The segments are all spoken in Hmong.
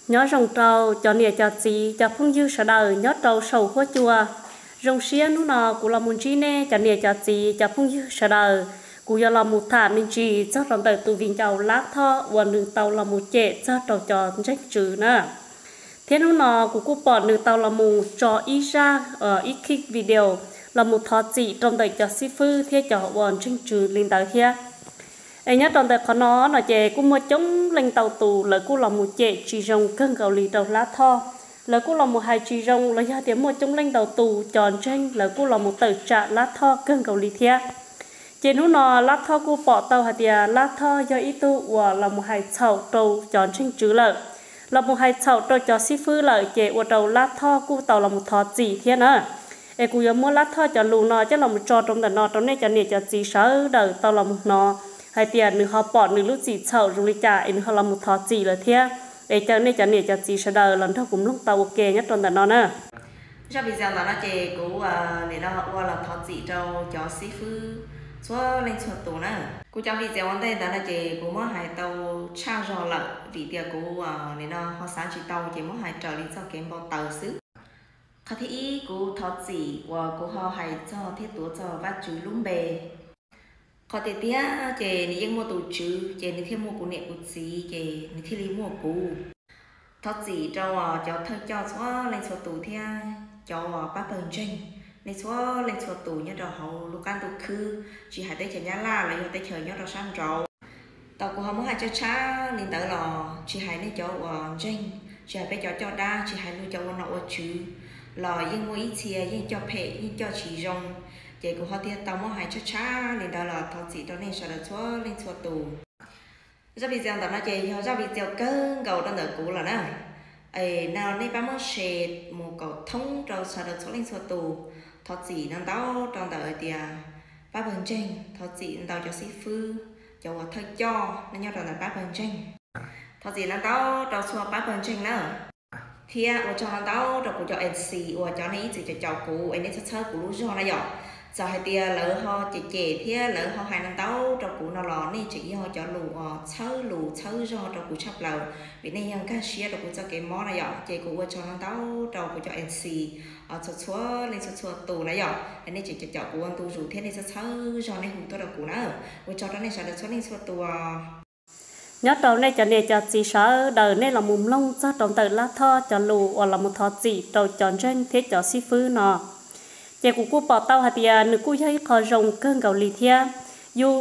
Nyob zoo rau cov niam cov txiv cov phooj ywg sawv daws nyob rau saum huab cua. Zoo siab hnub no kuv los mus ntsib nej cov niam cov txiv cov phooj ywg sawv daws. Kuv yuav los mus tham me ntsis txog rau ntawm tus viv ncaus Lab Thoj uas nws tau los mus cem txog rau cov ntseeg tswv na. Thiab hnub no kuv kuj pom nws tau los mus tso ib zaj, ib khib video los mus thov txim rau ntawm cov xib fwb thiab cov uas ntseeg tswv li ntawd thiab. Es nyob rau ntawm qhov no no ces kuj muaj coob leej ntau tus lawv kuj los mus cem tsis zoo kawg nkaus li rau Lab Thoj. Lawv kuj los mus hais tsis zoo los yog tias muaj coob leej ntau tus cov ntseeg lawv kuj los mus tawm tsam Lab Thoj kawg nkaus li thiab. Ces hnub no Lab Thoj kuj pom tau hais tias Lab Thoj yog ib tug uas los mus hais txhaum rau cov ntseeg tswv lawm, los mus hais txhaum rau cov xib fwb lawm ces ua rau Lab Thoj kuj tau los mus thov txim thiab na. Es kuv yuav muab Lab Thoj cov lus no coj los mus tso rau ntawm no rau nej cov niam cov txiv sawv daws tau los mus hnov hais tias nws ho pom nws lub txim txhaum zoo li cas es nws ho los mus thov txim lawm thiab. Es caw nej cov niam cov txiv sawv daws los nrog kuv mloog tau ua ke nyob rau ntawm no na. Zaj video ntawm no ces kuv nim no ua los thov txim rau cov xib fwb txhua leej txhua tus na. Kuv cov video ua ntej ntawd no ces kuv muab hais tau tshaj zog lawm vim tias kuv nim no ho xav tsis tau ces muab hais raws li txoj kev npau taws xwb. Qhov thib ib, kuv thov txim uas kuv ho hais txog thiab tuav txog Vajtswv lub npe. Qhov tiag tiag ces nws yeej muaj tus tswv ces nws thiaj muaj kuv niam kuv txiv ces nws thiaj li muaj kuv. Thov txim rau cov thawj coj txhua leej txhua tus thiab cov uas pab pawg ntseeg, nej txhua leej txhua tus nyob rau hauv lub qab ntuj khwb, tsis hais teb chaws Nyab Laj los yog teb chaws nyob rau sab nraud. Tau kuv ho muab hais tshaj tshaj li ntawd los tsis hais nej cov uas ntseeg, tsis hais peb cov coj dab, tsis hais luag cov ua nom ua tswv los yeej muaj ib txhia yeej coj phem yeej coj tsis zoo. Ces kuv ho thiaj tau muab hais tshaj tshaj li ntawd los thov txim rau nej sawv daws txhua leej txhua tus. Zaj video ntawm no ces yog zaj video kawg nkaus rau ntawm kuv lawm na. Es no nej pab muab share mus kom thoob rau sawv daws txhua leej txhua tus. Thov txim no ntau rau ntawm hais tias pab pawg ntseeg, thov txim ntau cov xib fwb, cov uas thawj coj nej nyob rau ntawm pab pawg ntseeg. Thov txim no ntau rau txhua pab pawg ntseeg na. Thiab ua tsaug no ntau rau kuv cov M C uas cov nej ib txwm caum caum kuv es nej txhawb txhawb kuv lub zog na yom. Txawm hais tias lawv ho cem cem thiab lawv ho hais no ntau rau kuv no los nej tseem yog cov lus uas txhawb lus txhawb zog rau kuv tshaj plaws vim nej yog nkag siab rau kuv txoj kev mob na yom. Ces kuv ua tsaug no ntau rau kuv cov M C txhua txhua leej txhua txhua tus na yom, nej tseem caum caum kuv ua ntu zus thiab nej txhawb txhawb zog nej hu tuaj rau kuv na. Ua tsaug rau nej sawv daws txhua leej txhua tus. Nyob rau nej cov niam cov txiv sawv daws nej los mus mloog txog rau ntawm Lab Thoj cov lus uas los mus thov txim rau cov ntseeg thiab cov xib fwb no, ces kuv kuj pom tau hais tias nws kuj yog ib qho zoo kawg nkaus li thiab. Yus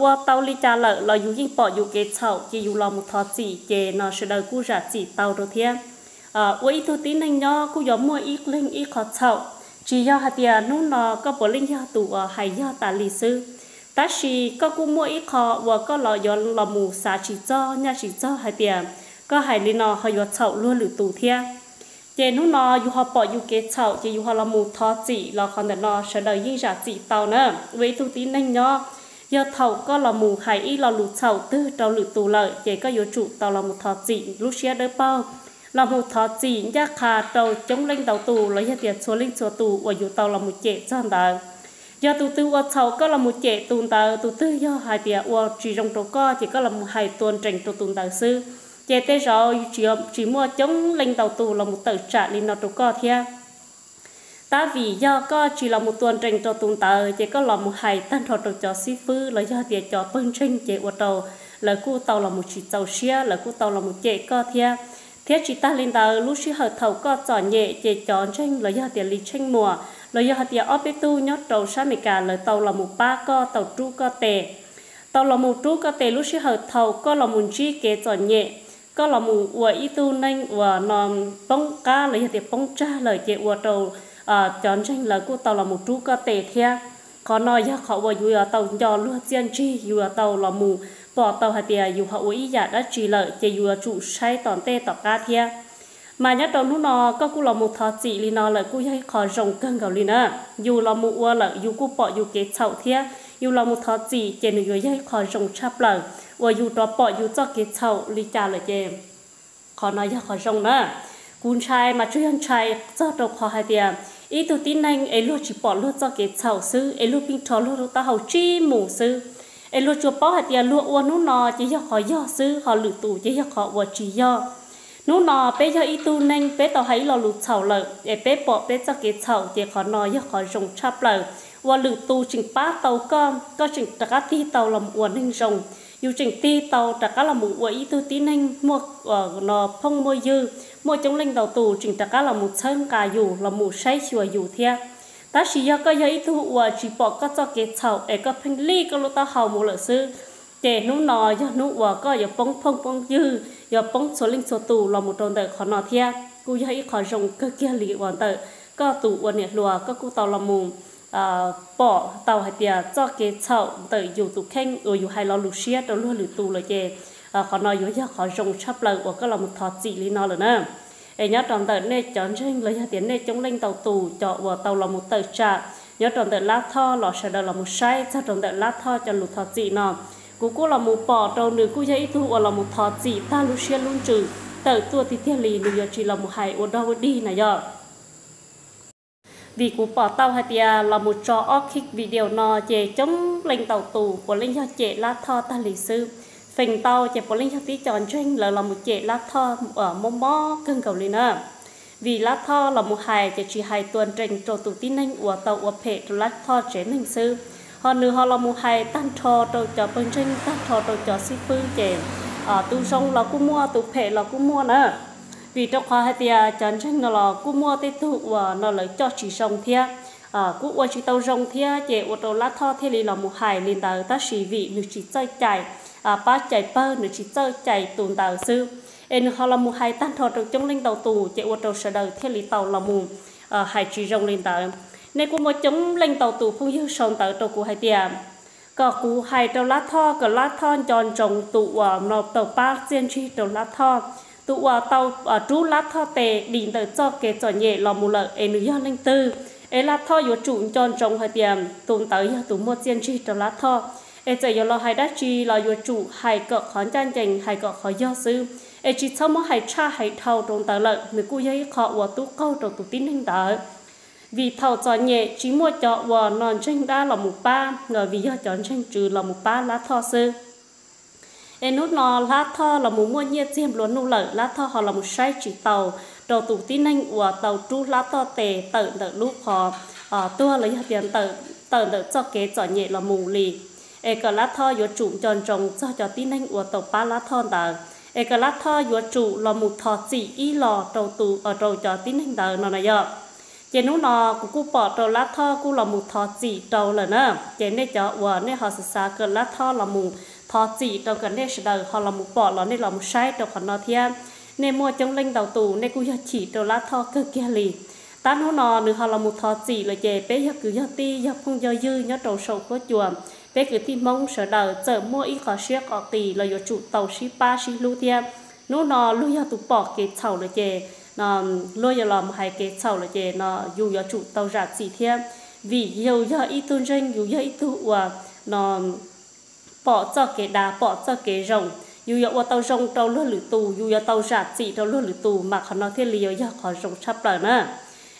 ua tau li cas lawm los yus yeej pom yus kev txhaum ces yus los mus thov txim ces no sawv daws kuj zam txim tau rau thiab. Ua ib tug tib neeg nyob kuj yuav muaj ib leeg ib qho txhaum, tsis yog hais tias hnub no koj puav leej yog tus uas hais yog tas li xwb, tab sis koj kuj muaj ib qho uas koj los yuav los mus xav tsis txog nyaj tsis txog hais tias koj hais li no ho yuav txhaum luag lwm tus thiab. Ces hnub no yus ho pom yus kev txhaum ces yus ho los mus thov txim los qhov ntawm no sawv daws yeej zam txim tau na. Ua ib tug tib neeg nyob, yog thaum koj los mus hais ib lo lus txhaum twg rau lwm tus lawm ces koj yuav tsum tau los mus thov txim lub siab dawb paug, los mus thov txim ncaj qha rau coob leej ntau tus los yog tias txhua leej txhua tus uas yus tau los mus cem txog ntawd. Yog tus twg ua txhaum koj los mus cem tus ntawd, tus twg yog hais tias ua tsis zoo rau koj ces koj los mus hais tua nrees rau tus ntawd xwb. Ces tej zaum tsis muaj coob leej ntau tus los mus tawm tsam li no rau koj thiab. Tab vim yog koj tsis los mus tua nrees rau tus ntawd ces koj los mus hais tag nrho rau cov xib fwb los yog tias cov pawg ntseeg ces ua rau lawv kuj tau los mus tsis txaus siab, lawv kuj tau los mus cem koj thiab. Thiab tsis tag li ntawd, lub sij hawm thaum koj txom nyem ces cov ntseeg los yog tias Lis Tsheej Muas los yog hais tias ob peb tug nyob rau sab Amelikas lawv tau los mus pab koj, tau rub koj tes, tau los mus rub koj tes lub sij hawm thaum koj los mus ntsib kev txom nyem, koj los mus ua ib tug neeg uas no poob qab los yog tias poob tsag lawm ces ua rau cov ntseeg lawv kuj tau los mus rub koj tes thiab. Qhov no yog qhov uas yus yuav tau nco luag txiaj ntsig, yus yuav tau los mus pom tau hais tias yus ho ua ib yam dab tsi lawm ces yus yuav tsum saib tom ntej tom qab thiab. Mas nyob rau hnub no koj kuj los mus thov txim li no lawm kuj yog ib qho zoo kawg nkaus li na. Yus los mus ua lawm yus kuj pom yus kev txhaum thiab, yus los mus thov txim ces nws yuav yog ib qho zoo tshaj plaws uas yus rov pom yus txoj kev txhaum li cas lawm ces qhov no yog qhov zoo na. Kuv ntshai mas tsuas yog ntshai txog rau qhov hais tias ib tug tib neeg es luag tsis pom luag txoj kev txhaum xwb es luag pheej rho luag lub taub hau tsib mus xwb, es luag tsuas paub hais tias luag ua hnub no ces yog qhov yog xwb, ho lwm tus ces yog qhov uas tsis yog. Hnub no peb yog ib tug neeg peb tau hais ib lo lus txhaum lawm es peb pom peb txoj kev txhaum ces qhov no yog qhov zoo tshaj plaws uas lwm tus tseem pab tau koj, koj tseem rov qab tig tau los ua neeg zoo, yus tseem tig tau rov qab los mus ua ib tug tib neeg muaj no phooj muaj ywg, muaj coob leej ntau tus tseem rov qab los mus txhawb nqa yus los mus saib xyuas yus thiab. Tab sis yog koj yog ib tug uas tsis pom koj txoj kev txhaum es koj pheej lij koj lub taub hau mus lawm xwb, ces hnub no yog hnub uas koj yuav poob phooj poob ywg, yuav poob txhua leej txhua tus los mus rau ntawm qhov no thiab. Kuj yog ib qho zoo kawg kiag li uas ntawm koj tus ua niam hluas koj kuj tau los mus pom tau hais tias txoj kev txhaum ntawm yus tus kheej uas yus hais lo lus siab rau luag lwm tus lawm ces qhov no yuav yog qhov zoo tshaj plaws uas koj los mus thov txim li no lawm na. Es nyob rau ntawm nej cov ntseeg los yog tias nej coob leej ntau tus cov uas tau los mus tawm tsam nyob rau ntawm Lab Thoj los sawv daws los mus saib txog rau ntawm Lab Thoj cov lus thov txim no, kuv kuj los mus pom rau nws kuj yog ib tug uas los mus thov txim tag lub siab lub ntsws tawm tuaj tiag tiag li, nws yuav tsis los mus hais ua dog ua dig na yog. Vim kuv pom tau hais tias los mus tso ob khib video no ces coob leej ntau tus puav leej yog cem Lab Thoj tag li xwb. Feem ntau ces puav leej yog tib co ntseeg lawv los mus cem Lab Thoj mob mob kawg nkaus li na. Vim Lab Thoj los mus hais ces tsis hais tua nrees rau tus tib neeg uas tau ua phem rau Lab Thoj tsev neeg xwb, ho nws ho los mus hais tag nrho rau cov pawg ntseeg, tag nrho rau cov xib fwb ces tus zoo los kuj muaj, tus phem los kuj muaj na. Vim rau qhov hais tias cov ntseeg no los kuj muaj tej tug uas no lawv coj tsis zoo thiab, kuj ua tsis tau zoo thiab ces ua rau Lab Thoj thiaj li los mus hais li ntawd, tab sis vim nws tsis txawj cais, pab cais pawg, nws tsis txawj cais tus ntawd xwb, es nws ho los mus hais tag nrho rau coob leej ntau tus ces ua rau sawv daws thiaj li tau los mus hais tsis zoo li ntawd. Nej kuj muaj coob leej ntau tus phooj ywg sau ntawv rau kuv hais tias kom kuv hais rau Lab Thoj kom Lab Thoj nco ntsoov tus uas no tau pab txiaj ntsig rau Lab Thoj, tus uas tau rub Lab Thoj tes dim ntawm txoj kev txom nyem los mus lawm es nws yog leej twg, es Lab Thoj yuav tsum nco ntsoov hais tias tus ntawd yog tus muaj txiaj ntsig rau Lab Thoj. Es txawm yuav los hais dab tsi los yuav tsum hais kom qhov ncaj ncees, hais kom qhov yog xwb, es tsis txhob muab hais tshaj hais dhau rau ntawd lawm, nws kuj yog ib qho uas tub qaug rau tus tib neeg ntawd. Vim thaum txom nyem tsis muaj cov uas no ntseeg dab los mus pab, vim yog cov ntseeg tswv los mus pab Lab Thoj xwb. Es hnub no Lab Thoj los mus muaj nyiaj txiag nplua nuj lawm, Lab Thoj ho los mus saib tsis taus rau tus tib neeg uas tau rub Lab Thoj tes tawm ntawm lub qhov tuag los yog tias tawm ntawm txoj kev txom nyem los mus li. Es kom Lab Thoj yuav tsum nco ntsoov txog cov tib neeg uas tau pab Lab Thoj ntawd, es kom Lab Thoj yuav tsum los mus thov txim ib los rau tus, rau cov tib neeg ntawd no na yog. Ces hnub no kuv kuj pom rau Lab Thoj kuj los mus thov txim rau lawm na. Ces nej cov uas nej ho xav xav kom Lab Thoj los mus thov txim rau kom nej sawv daws ho los mus pom los nej los mus saib rau qhov no thiab. Nej muaj coob leej ntau tus nej kuj yog chim rau Lab Thoj kawg kiag li. Tab hnub no nws ho los mus thov txim lawm ces peb yog kwv yog tij yog phooj yog ywg nyob rau saum huab cua, peb kwv tij Hmoob sawv daws txawm muaj ib qho siab qhov qis los yuav tsum tau sib pab sib hlub thiab. Hnub no luag yog tus pom kev txhaum lawm ces luag yuav los mus hais kev txhaum lawm ces no yus yuav tsum tau zam txim thiab. Vim yus yog ib tug ntseeg, yus yog ib tug uas no pom txoj kev dav pom txoj kev zoo, yus yuav ua tau zoo rau luag lwm tus, yus yuav tau zam txim rau luag lwm tus mas qhov no thiaj li yuav yog qhov zoo tshaj plaws na.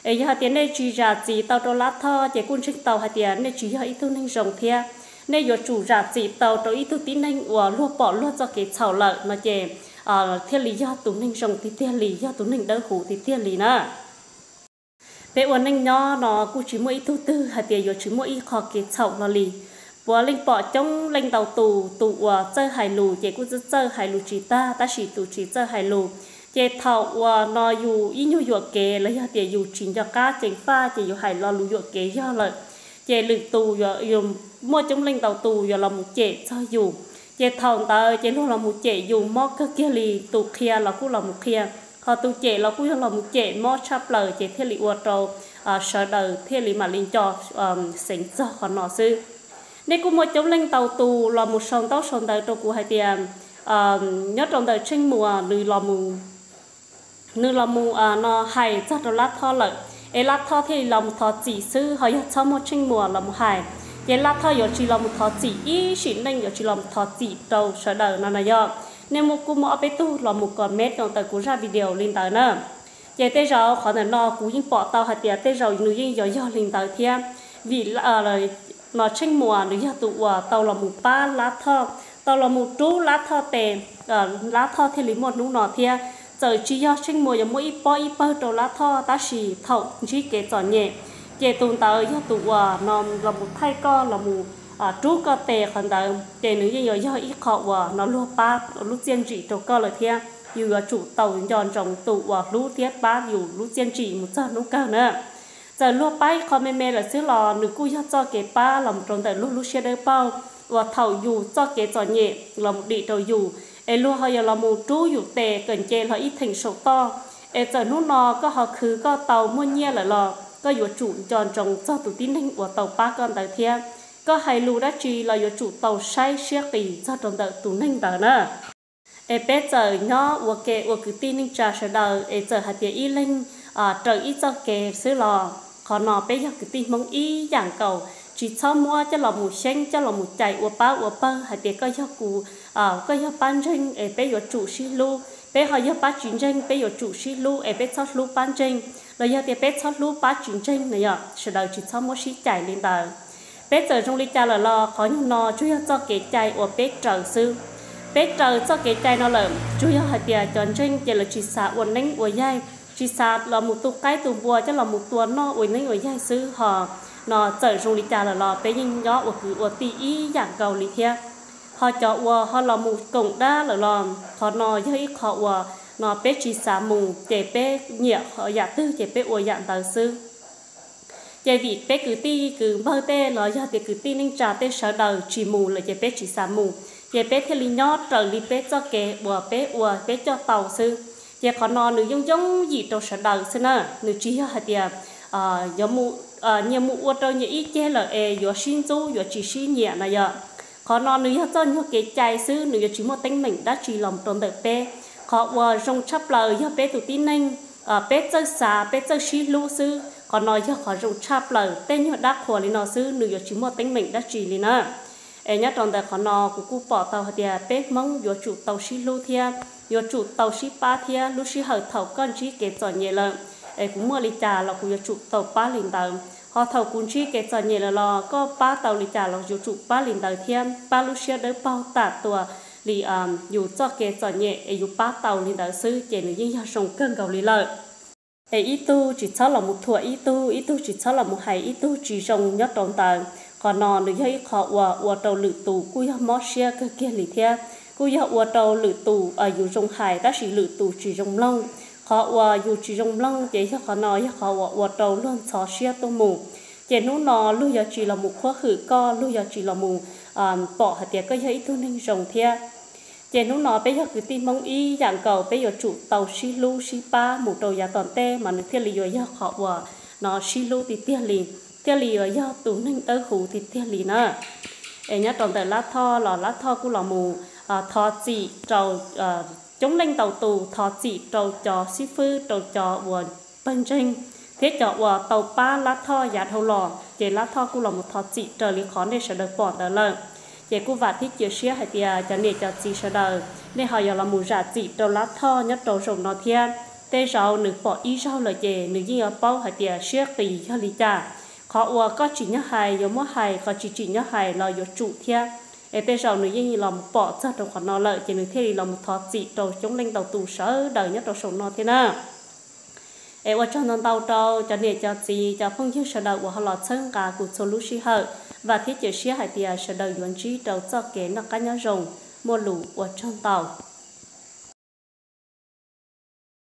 Es yog hais tias nej tsis zam txim tau rau Lab Thoj ces kuj ntseeg tau hais tias nej tsis yog ib tug neeg zoo thiab. Nej yuav tsum zam txim tau rau ib tug tib neeg uas luag pom luag txoj kev txhaum lawm no ces thiaj li yog tus neeg zoo tiag tiag li, yog tus neeg dawb huv tiag tiag li na. Peb ua neej nyob no kuj tsis muaj ib tug twg hais tias yuav tsis muaj ib qho kev txhaum hlo li. Puav leej pom coob leej ntau tus, tus uas txawj hais lus ces kuj txawj txawj hais lus tsis tag, tab sis tus tsis txawj hais lus ces thaum uas no yus ib nyuag yuam kev los yog tias yus tsis nco qab ceev faj ces yus hais lo lus yuam kev yog lawm, ces lwm tus yuav, muaj coob leej ntau tus yuav los mus cem txog yus. Ces thaum ntawd ces luag los mus cem yus mob kawg kiag li, tus qhia los kuj los mus qhia, ho tus cem los kuj yog los mus cem mob tshaj plaws ces thiaj li ua rau sawv daws thiaj li mam li nco xeev txog qhov no xwb. Nej kuj muaj coob leej ntau tus los mus sau ntaub sau ntawv rau kuv hais tias nyob rau ntawm Tsheej Muas nws los mus nws los mus no hais txog rau Lab Thoj lawm, es Lab Thoj thiaj li los mus thov txim xwb, ho yog txhob muaj Tsheej Muas los mus hais ces Lab Thoj yuav tsis los mus thov txim, ib sim neej yuav tsis los mus thov txim rau sawv daws no na yog. Nej muaj kuj muaj ob peb tug los mus comment rau ntawm kuv zaj video li ntawd na. Ces tej zaum qhov ntawm no kuv yeej pom tau hais tias tej zaum nws yeej yuav yog li ntawd thiab, vim no Tsheej Muas nws yog tus uas tau los mus pab Lab Thoj, tau los mus rub Lab Thoj tes, Lab Thoj thiaj li muaj hnub no thiab. Txawm tsis yog Tsheej Muas yuav muab ib pob ib pawg rau Lab Thoj, tab sis thaum ntsib kev txom nyem, ces tus ntawd yog tus uas no los mus thaij koj los mus rub koj tes qhov ntawd, ces nws yeej yuav yog ib qho uas no luag pab lub txiaj ntsim rau koj lawm thiab. Yus yuav tsum tau nco ntsoov tus uas hlub thiab pab yus lub txiaj ntsim mus txog hnub kawg na. Txawm luag pab ib qho me me lawm xwb los nws kuj yog txoj kev pab los mus rau ntawm luag lub siab dawb paug, uas thaum yus txoj kev txom nyem los mus dim rau yus, es luag ho yuav los mus rub yus tes kawm nce hlo ib theem saum toj. Es txawm hnub no koj ho khwv koj tau muaj nyiaj lawm los koj yuav tsum nco ntsoov txog tus tib neeg uas tau pab koj ntawd thiab. Koj hais lus dab tsi los yuav tsum tau saib siab qis txog rau ntawm tus neeg ntawd na. Es peb txawm nyob ua ke ua kwv tij neej tsa sawv daws, es txawm hais tias ib leeg raws ib txoj kev xwb los qhov no peb yog kwv tij Hmoob ib yam nkaus, tsis txhob muab coj los mus xyeeb coj los mus cais ua pab ua pawg hais tias koj yog kuv, koj yog pab ntseeg es peb yuav tsum sib hlub, peb ho yog pab tsis ntseeg peb yuav tsum sib hlub es peb txhob hlub pab ntseeg, los yog tias peb txhob hlub pab tsis ntseeg na yom, sawv daws tsis txhob muab sib cais li ntawd. Peb txawm zoo li cas lawm los qhov nyuag no tsuas yog txoj kev cai uas peb raws xwb. Peb raws txoj kev cai no lawm, tsuas yog hais tias cov ntseeg ces lawv tsis xav ua neeb ua yaig, tsis xav los mus tu qaib tu npua coj los mus tua noj ua neeb ua yaig xwb ho no txawm zoo li cas lawm los peb yeej nyob ua kwv ua tij ib yam nkaus li thiab. Ho cov uas ho los mus koom dab lawm los qhov no yog ib qho uas no peb tsis xav mus ces peb nyiam yam twg ces peb ua yam ntawd xwb. Ces vim peb kwv tij kwv npawg tej los yog tias kwv tij neej tsa tej sawv daws tsis mus lawm ces peb tsis xav mus, ces peb thiaj li nyob raws li peb txoj kev uas peb ua peb coj tau xwb. Ces qhov no nws yooj yooj yim rau sawv daws xwb na, nws tsis yog hais tias yuav mus, nyias mus ua rau nyias ib ceg lawm es yuav sib ntxub yuav tsis sib nyiam na yom. Qhov no nws yog txoj nyuag kev cai xwb, nws yuav tsis muaj teeb meem dab tsi los rau ntawm peb. Qhov uas zoo tshaj plaws yog peb tus tib neeg, peb txawj xav peb txawj sib hlub xwb, qhov no yog qhov zoo tshaj plaws. Tej nyuag dab qhuas li no xwb nws yuav tsis muaj teeb meem dab tsi li na. Es nyob rau ntawm qhov no kuv kuj pom tau hais tias peb Hmoob yuav tsum tau sib hlub thiab yuav tsum tau sib pab thiab. Lub sij hawm thaum koj ntsib kev txom nyem lawm, es kuv muaj li cas los kuv yuav tsum tau pab li ntawd. Ho thaum kuv ntsib kev txom nyem lawm los koj pab tau li cas los yuav tsum pab li ntawd thiab. Pab lub siab dawb paug tam tuas li yus txoj kev txom nyem es yus pab tau li ntawd xwb ces nws yeej yog zoo kawg nkaus li lawm. Es ib tug tsis txhob los mus thuam ib tug, ib tug tsis txhob los mus hais ib tug tsis zoo nyob rau ntawd. Qhov no nws yog ib qho uas ua rau lwm tus kuj yog mob siab kawg kiag li thiab. Kuj yog ua rau lwm tus yus zoo hais tab sis lwm tus tsis zoo mloog. Qhov uas yus tsis zoo mloog ces yog qhov no yog qhov uas ua rau luag ntxhov siab tuaj mus. Ces hnub no luag yuav tsis los mus qhuab hwm koj, luag yuav tsis los mus pom hais tias koj yog ib tug neeg zoo thiab. Ces hnub no peb yog kwv tij Hmoob ib yam nkaus, peb yuav tsum tau sib hlub sib pab mus rau yav tom ntej mas nws thiaj li yuav yog qhov uas no sib hlub tiag tiag li, thiaj li yuav yog tus neeg dawb huv tiag tiag li na. Es nyob rau ntawm Lab Thoj los Lab Thoj kuj los mus thov txim rau coob leej ntau tus, thov txim rau cov xib fwb, rau cov uas pawg ntseeg thiab cov uas tau pab Lab Thoj yav dhau los, ces Lab Thoj kuj los mus thov txim raws li qhov nej sawv daws pom ntawd lawm. Ces kuj vam thiab cia siab hais tias cov niam cov txiv sawv daws nej ho yuav los mus zam txim rau Lab Thoj nyob rau zaum no thiab. Tej zaum nws pom ib zaug lawm ces nws yeej yuav paub hais tias siab qis yog li cas. Qhov uas koj tsim nyog hais yuav muab hais, qhov tsis tsim nyog hais los yuav tsum thiab. Es tej zaum nws yeej los mus pom txog rau qhov no lawm ces nws thiaj li los mus thov txim rau coob leej ntau tus sawv daws nyob rau saum no thiab na. Es ua tsaug ntau ntau rau cov niam cov txiv cov phooj ywg sawv daws uas ho los txhawb nqa kuv txhua lub sij hawm. Vam thiab cia siab hais tias sawv daws yuav ntsib rau txoj kev noj qab nyob zoo, muaj lus ua tsaug ntau.